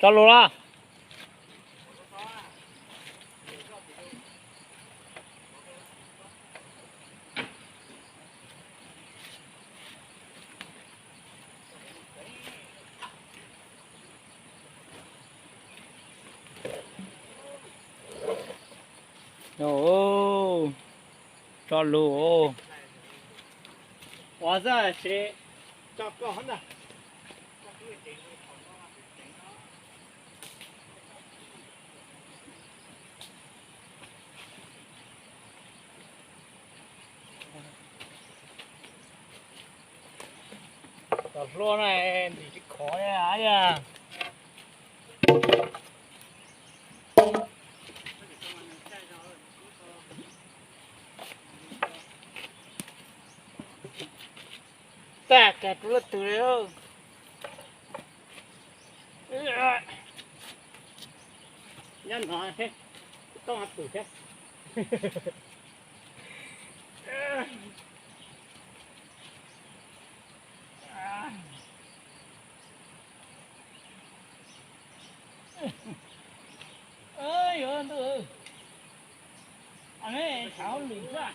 ຈອດລົດລະ ໂອ້ ຈອດໂລ ວ່າຊະເຊ ຈອດກ່ອນນະ. ຈອດໂລນະ ດີຊິຂໍຍາຍາ. ແຕກແກະຕຸລະຕຸເລີຍ. ຢ້ານຫາເຮັດ ຕ້ອງຫາປູກແທ້. ເອີຍ ເອີຍ ເອີຍ ອັນນີ້ເຂົາຫຼືວ່າ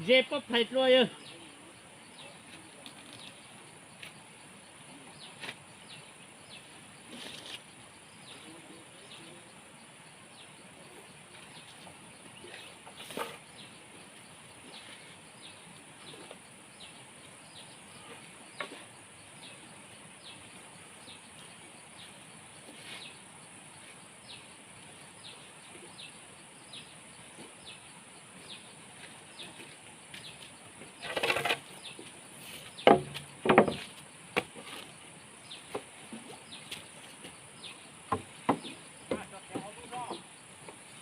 J'ai pas fait toi, euh.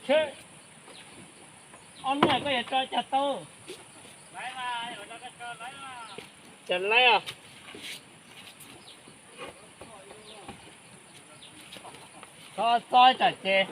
Chê. Ăn này có thể cho chặt tơ. Chặt lấy à? Cho tôi chặt chê.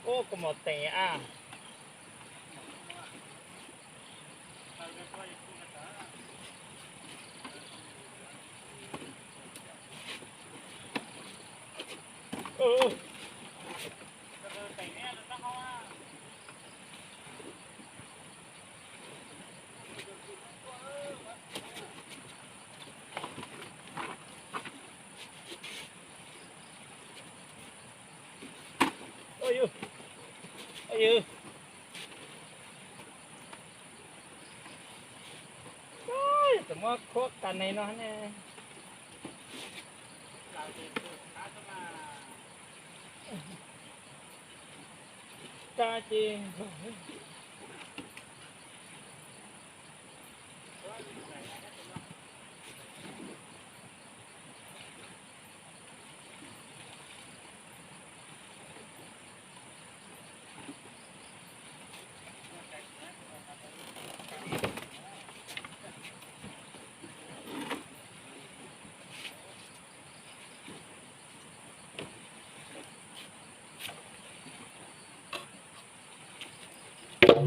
Ô, como tem, ah. Ô. Ôi, ôi. Ôi, ôi. Ôi, tao mua khô cà này nó nè. Ta chi. ເ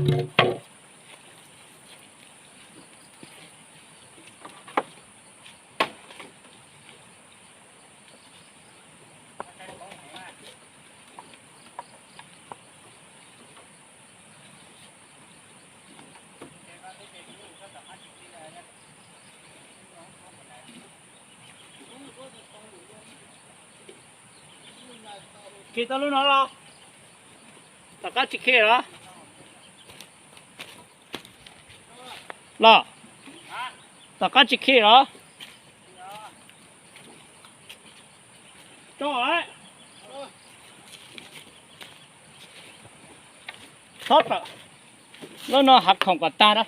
ຂດຕະລຸນເນາະ ຕາກາຊິເຂດເນາະ ລະ ຕາກາຊິເຂດເນາະ ຈ່ອຍ ຊອດ ແລ້ວເນາະ ຫັກຂອງກາຕານະ.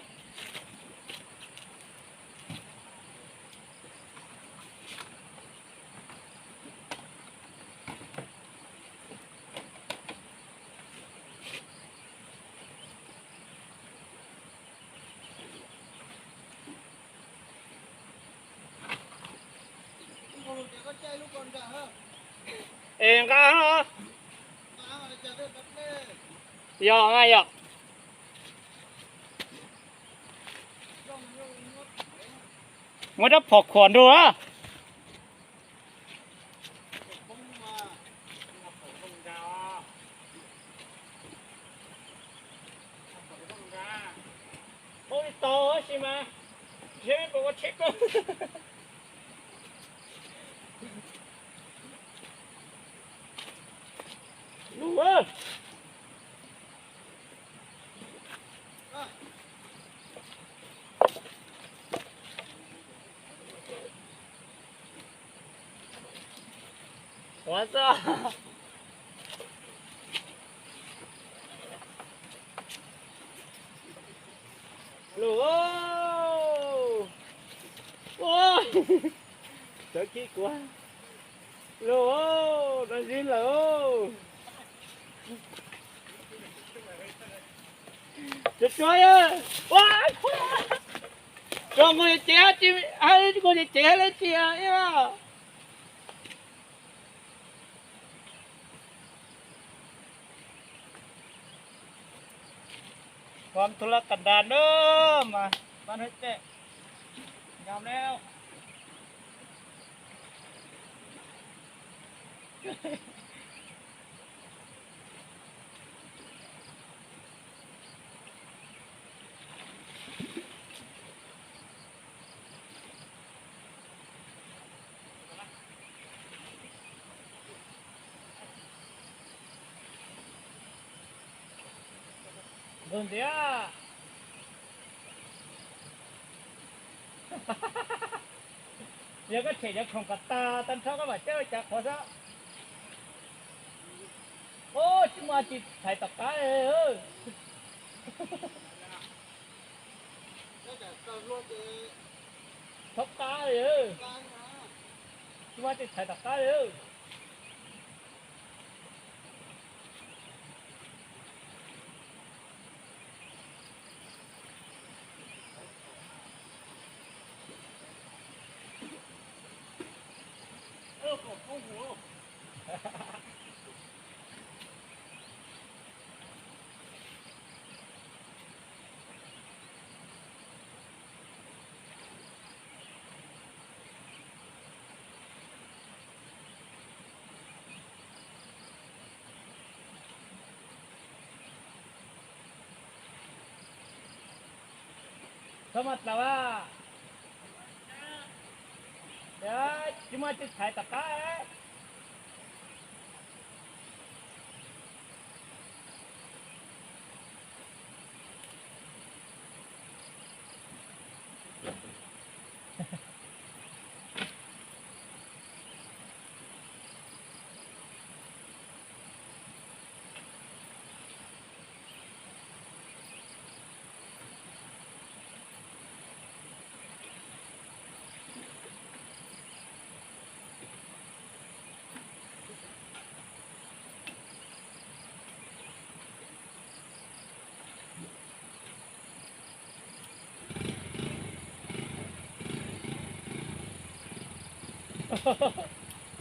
ເອງກະ ຢອກງາຍຢອກ ງວດພອກຂອນດູ ໂອ້ຍ ເຈົ້າຂີ້ກົວ. ໂລ ໄດ້ຍິນແລ້ວ ຈະຊ່ວຍເອີ ວ້າຍ ຈອງກູເຈຍຈິ ໃຫ້ກູເຈຍເລີຍເຈຍ ຄວາມທຸລະກັນດານເດີ ມາບ້ານຫ້ວຍແຈະ ຍາມແລ້ວ. ເບິ່ງເດ ດຽວກໍເສຍເຈົ້າຂອງກະຕາ ຕັນເຊົ້າກໍວ່າເຈົ້າຈັກພໍຊະ. ໂອ້ ຊິມາຈິດໃສ່ຕະກາເອີ. ຕະກາເອີ ຊິມາຈິດໃສ່ຕະກາເອີ. ສະມັດລະວ່າ ເອີ ຊິມາຈຸດຂາຍຕະກາ.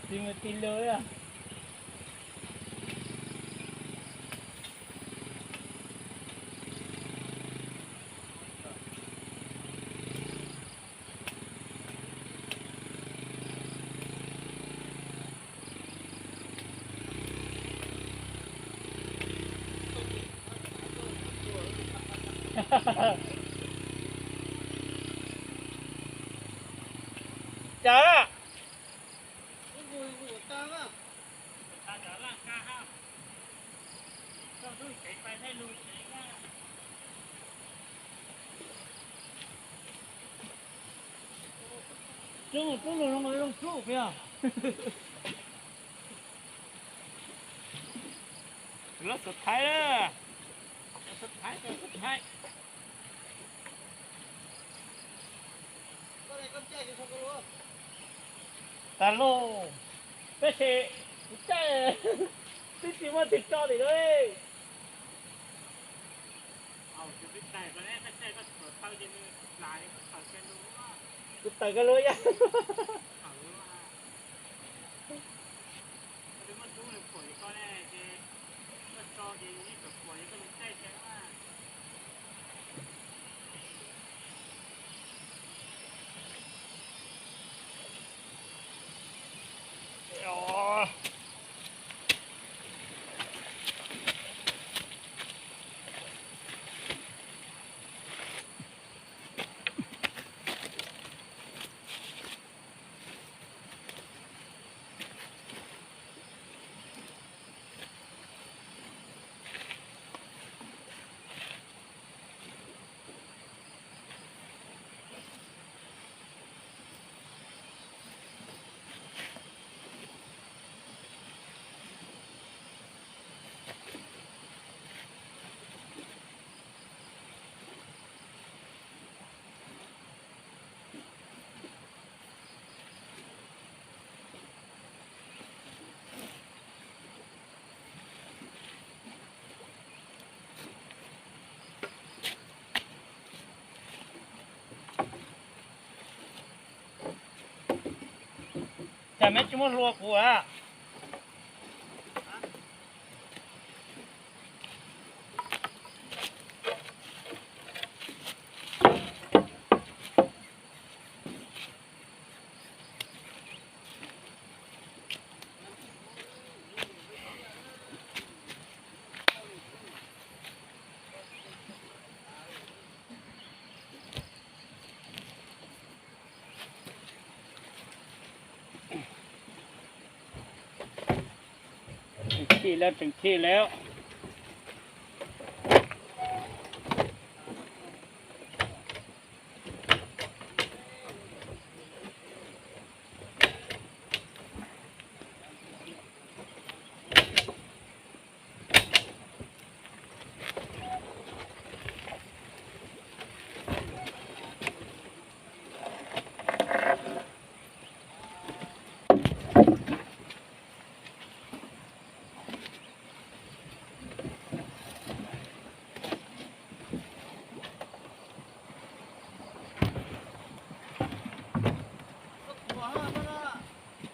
ຕີມືຕີນເລີຍອະ. จ้า จุ๊บจุ๊บลงลงจุ๊บเนี่ย รถสุดท้ายเด้อ รถสุดท้าย รถสุดท้าย ตาโล ไปเชะ ใจ ติดสิมาติดจอดอีกเลย เอา จะไปใส่ก็ได้ ถ้าใส่ก็เปิดเตาเย็นเลย หลายก็เปิดแกนดูว่า กูเตยกันเลยอะ เอาเลยว่า แต่แม่จะมารัวกูอะ เต็มที่แล้ว เต็มที่แล้ว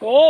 โอ้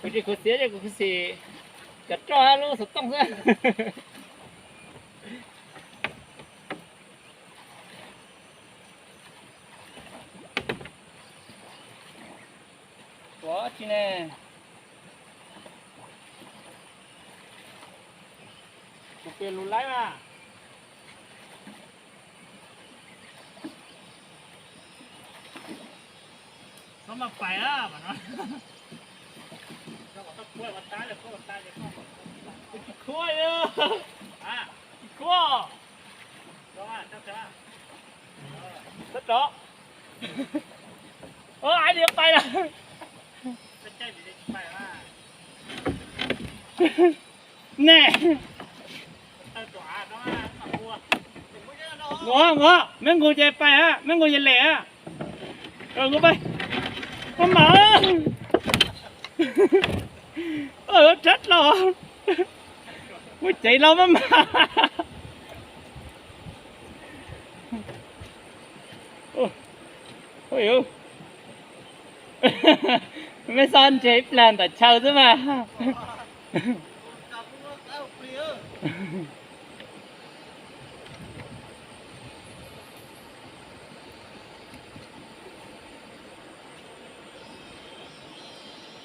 กูจะกูเสีย จะกูเสีย จะจ่อหาลูกสต้องซะ โอ้ จีแน่ กูเปลี่ยนรุ่นไลฟ์มา เขามาไปอ่ะ มันวะ เขาก็ต้องกลัวมาตายเลย เขามาตายเลย เขามาตายเลย กูจะกลัวเยอะ อ่ะ กูจะกลัว เจ้าว่า เจ้าว่า เออ เจ้าเจาะ ໂອ້ຍ ດຽວໄປລະ ແນ່ ງໍ ງໍ ແມງໂກຈະໄປຮະ ແມງໂກຈະແລ່ຮະ ເອີ ງົວໄປ ມາ ມາ ເອີ ຈັດລອ ຫົວໃຈລາວມັນມາ ໂອ້ ໂອ້ຍ ໂອ້ ແມ່ສອນເຈແປນຕາເຊົາຊະມາ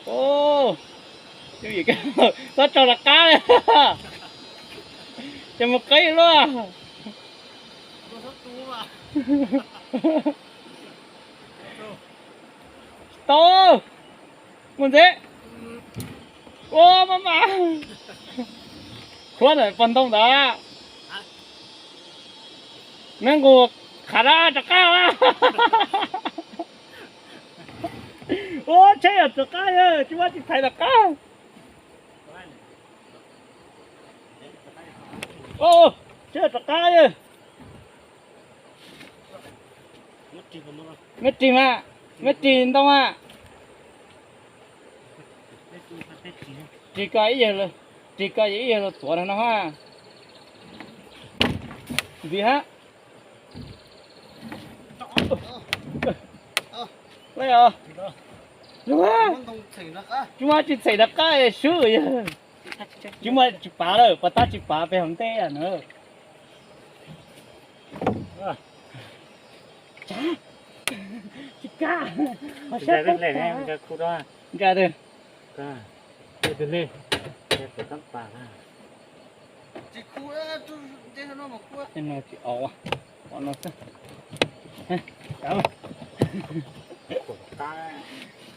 ໂອ້ ຢູ່ອີກ ສາວເຈົ້າລະກາ ຈະມາໄກລະ ໂຕ ມັນເດ ໂອ້ ມາ ມາ ຄວນໄປປອນຕົງດາ ແມງໂກຂາດາຕະກ້າ ໂອ້ ເຊຕະກ້າເອີ ຈິວ່າຈິໄຖຕະກ້າ ໂອ້ ເຊຕະກ້າເອີ ເມັດຈິມາ ເມັດຈິນຕ້ອງມາ ຈິກາອີເອີ ຈິກາອີເອີຕົວນັ້ນນະຮະ ດີຮະ ໄດ້ເອົາ ມັນຕ້ອງໃສ່ໜ້າກາ ຈຸມາຈິໃສ່ໜ້າກາເອີ ຊື່ ຈຸມາຈິປາເດີ ປາຕາຈິປາໄປຫັ້ນເຕ ອັນເອີ ຈ້າ ຈິກາ ມັນຈະຂຸດວ່າ ກາເດີ ກາເດີເລີຍ ເດີຕົວຕັ້ງປາກ ຈິຂຸດເອີ ເດນອນມາຂຸດ ເດນອນຊິເອົາ ເອົາເນາະ ເອົາ ຕາຍ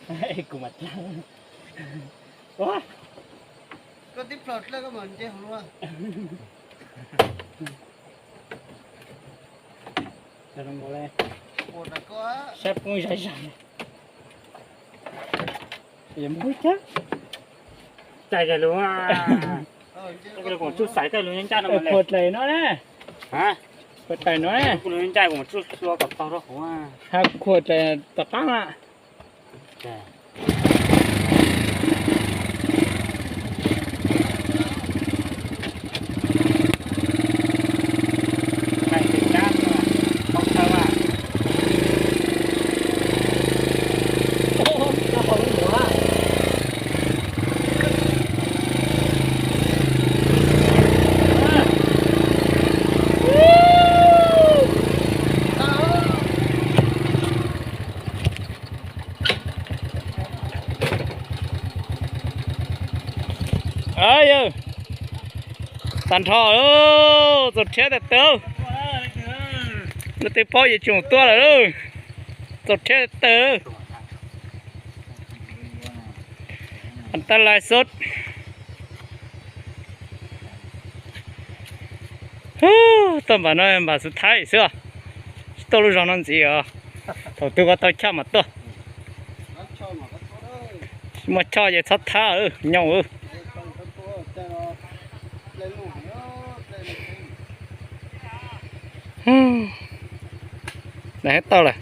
ເອີຍ ກູມາຈັງ ໂອ້ຍ ກະຕິບພລອດແລ້ວກະມັນເຈຂອງວ່າ ຈະລົງບໍ່ແລ ໂອດລະກະ ແຊບງຸ້ຍໃສໆ ຍັງບໍ່ຮູ້ຈັກ ໃຈຈະຮູ້ວ່າ ເອີ ກະລົງຈຸດໃສກະລົງຍັງຈັດ ເອີ ມາແລ້ວ ໂຄດເລີຍເນາະນະ ຮະ ໂຄດໄປເນາະນະ ກະລົງຍັງຈັດ ກະມາຈຸດຊົ່ວກັບເຕົາດອກວ່າ ຫາໂຄດແຕ່ຕະປັງລະ ເອີຍ ຕັນທໍ່ເອີ ຕົວແທ້ແຕ່ເຕີ ລະຕິພໍຢ່າຈຸ່ງຕົວລະເດີ ຕົວແທ້ແຕ່ເຕີ ອັນຕະລາຍສຸດ. ໂອ້ ຕົ້ນບານ້ອຍບາສຸດທ້າຍເສືອ ໂຕລູກສອງນັ້ນຊິເອີ ໂຕ ໂຕກໍໂຕຊ້ຳມາໂຕ ມາຊ້ອຍາຊັດທ່າເອີ ຍອງເອີ ໄດ້ເຕົາລະ.